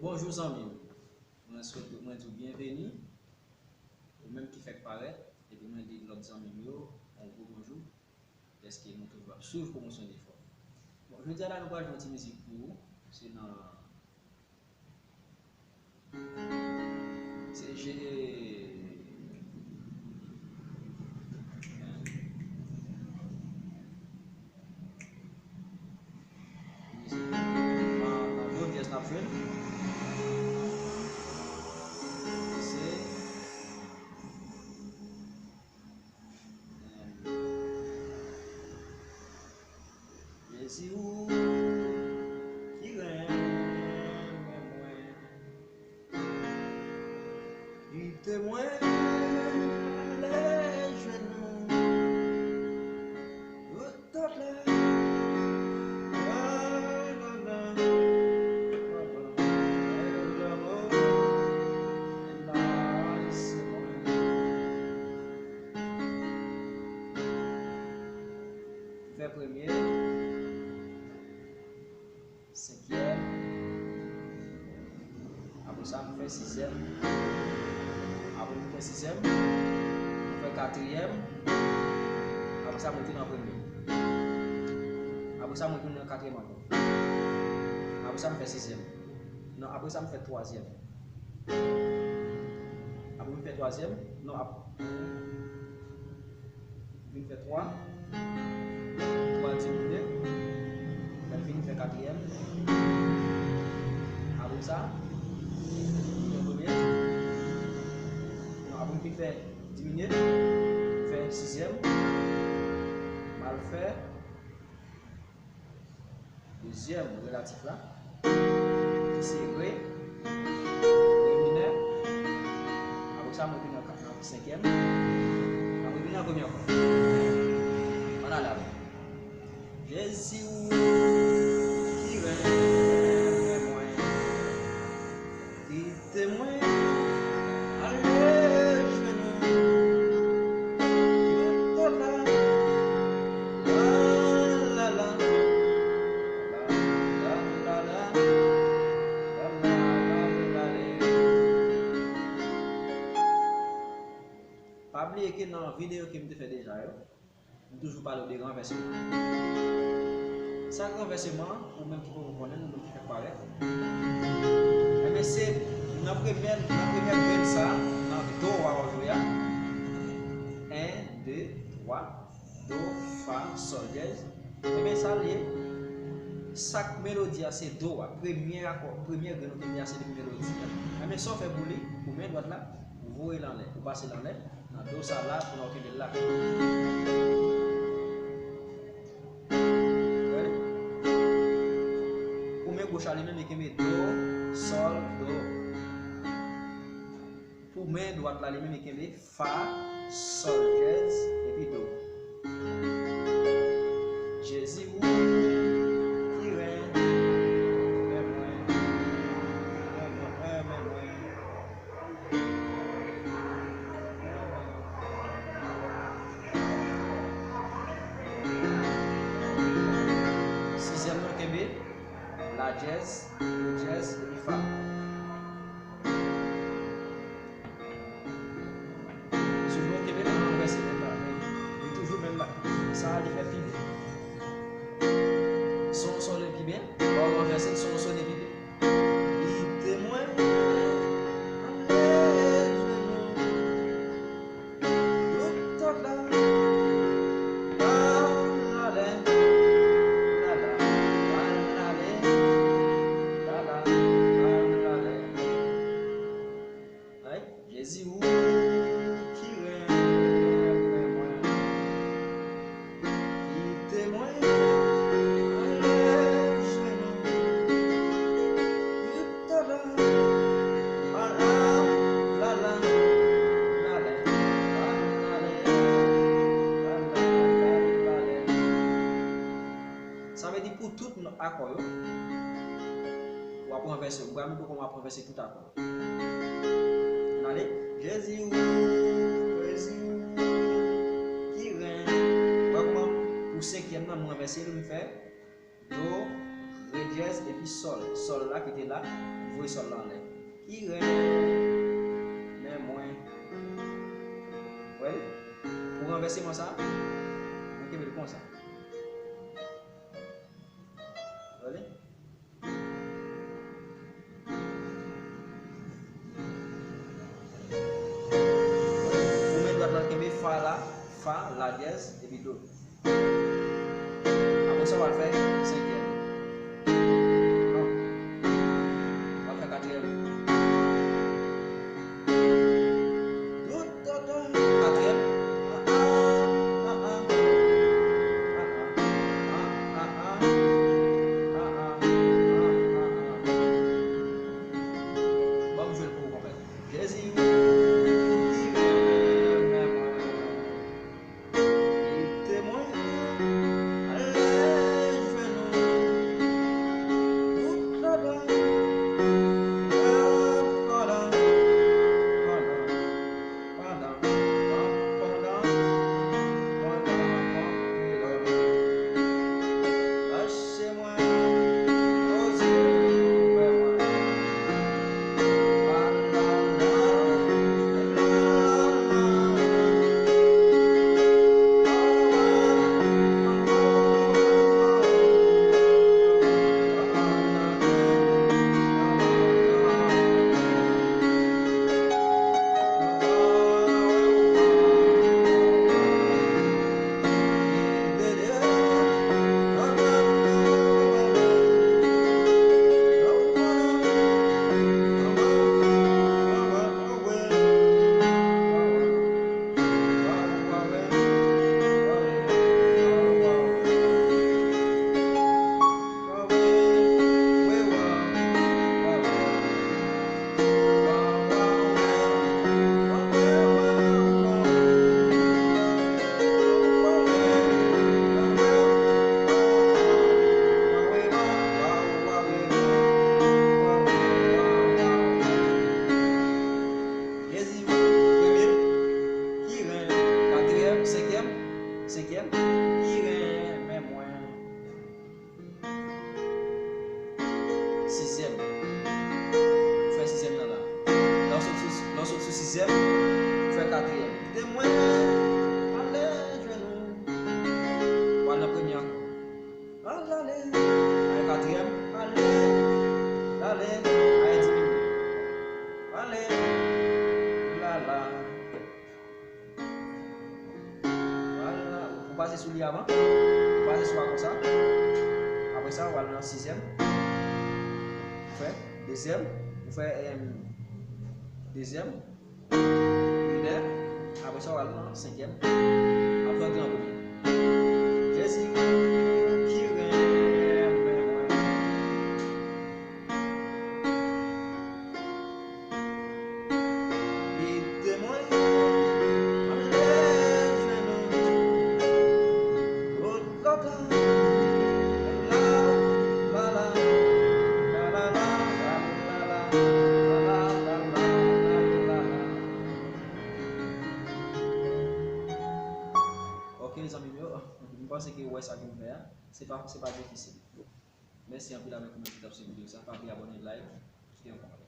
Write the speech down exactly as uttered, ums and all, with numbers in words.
Bonjou zanmi m. Mwen swete, mwen di w byenveni. Ou menm ki fèk parèt, epi mwen di lòt zanmi m yo yon gwo bonjou, dèske nou toujou ap swiv pwomosyon Defò. Bon, jodi a la, nou pral jwe yon ti mizik pou ou. Se nan Se je Mizik. Nan, nan do dyèz n ap jwe l. Se Jezi ou ki renmen mwen, kite mwen ale jwenn ou. Tout la, la, la, la, la, la, la, se mwen. Fè premye, senkyèm, apre sa, m fè sizyèm, apre m fè sizyèm, m fè katriyèm, apre sa, m retounen an premye. Apre sa, m retounen an katriyèm ankò. Apre sa, m fè sizyèm. Non, apre sa, m fè twazyèm. Apre m fè twazyèm, non, ap-, vin fè twa, twa diminye, lè l fini fè katriyèm. Apre sa, fè premye, non, apre m fin fè diminye, fè sizyèm, m al fè dezyèm relatif la, ki se re, re minè. Apre sa, mwen vin nan kat, nan senkyèm. Apre vin nan premye ankò. Ann ale avè m. Jezi ou ki renmen mwen. Kite mwen ale jwenn ou. Tout la, la, la, la, la, la, la, la, la, la, la, la. Pa bliye ke nan videyo ke m te fè deja yo, m toujou pale w de ranvèseman. Sa k ranvèseman, ou menm ki poko konnen l, ou menm ki fèk parèt. Enben, se nan premyè, nan premyè grenn sa, nan do a w ap jwe a. En, de, twa, do, fa, sòl, dyèz. Enben, sa l ye, sa k melodi a se do a. Premyè akò, premyè grenn ou kenbe a se li k melodi a. Enben, sa w fè pou li, ou men dwat la, ou voye l anlè, ou pase l anlè. Nan do sa la, pou nou kenbe l la. Pou men goch la, li menm, li kenbe do, sòl, do. Pou men dwat la, li menm, li kenbe fa, sòl, dyèz, epi do. Jezi ou ki renmen mwen, renmen mwen. Sizyèm nan kenbe la dyèz, do dyèz, epi fa. Sou nou kenbe nan ranvèse menm bagay. Li toujou menm bagay. Sa a li fè pi byen. Son w sonnen pi byen, lè w ranvèse l, son w sonnen pi byen. Kite mwen ale jwenn ou. Tout la, al ale, la la, al ale, la la, al ale. Ay, Jezi ou ki renmen mwen. Kite mwen ale jwenn ou. Tout la, la la, la la, la la, la la, la la, la la. Sa vle di pou tout akò yo, w ap ranvèse. Ou pral montre kòman w ap ranvèse tout akò. Ann ale. Jezi ou, Jezi ou ki renmen. Ou wè kòman pou senkyèm nan, m ranvèse l, m fè do, re Dyèz epi sòl. Sòl la ki te la, li voye sòl la anlè. Ki renmen mwen. Wè li? Pou ranvèseman sa, nou kenbe l konsa. Wè li? Pou men dwat la kenbe fa la, fa, la dyèz, epi do. Apre sa, w al fè senkyèm. Non. W al fè katriyèm. Tout, tout, tout. Katriyèm. Ah, ah, ah, ah. Ah, ah, ah, ah. Ah, ah, ah, ah, ah. Ban m jwe l pou ou, konpè. Jezi, ou ki renmen mwen. Kite mwen ale jwenn ou. Tout lòt la, pandan, pandan, pandan, pandan, pandan, pandan, pandan, Lòche mwen, o Dye, ouvè mwen. Jezi, premye, ki renmen, katriyèm, senkyèm, senkyèm, ki renmen mwen. Sizyèm. Ou fè sizyèm nan la. Lè w sot sou, lè w sot sou sizyèm, ou fè katriyèm. Kite mwen ale jwenn ou. W al nan premye ankò. Ale, ale. Al katriyèm. Ale, ale. Al diminye. Ale. La, la. Vwala, ou pase sou li avan. Ou pase sou a konsa. Apre sa, ou al nan sizyèm. Ou fè dezyèm. Ou fè, em, dezyèm. Minè. Apre sa, ou al nan senkyèm. Apre, antre an premye. Jezi, ou ki renmen mwen. Kite mwen ale jwenn ou. O, la, la, la, la. Ok, zanmi m yo, m panse ke w wè sa ke m fè a. Se pa, se pa difisil. Mèsi anpil avèk ou menm ki t ap swiv videyo sa. Pa bliye abòne, like, kite yon kòmantè.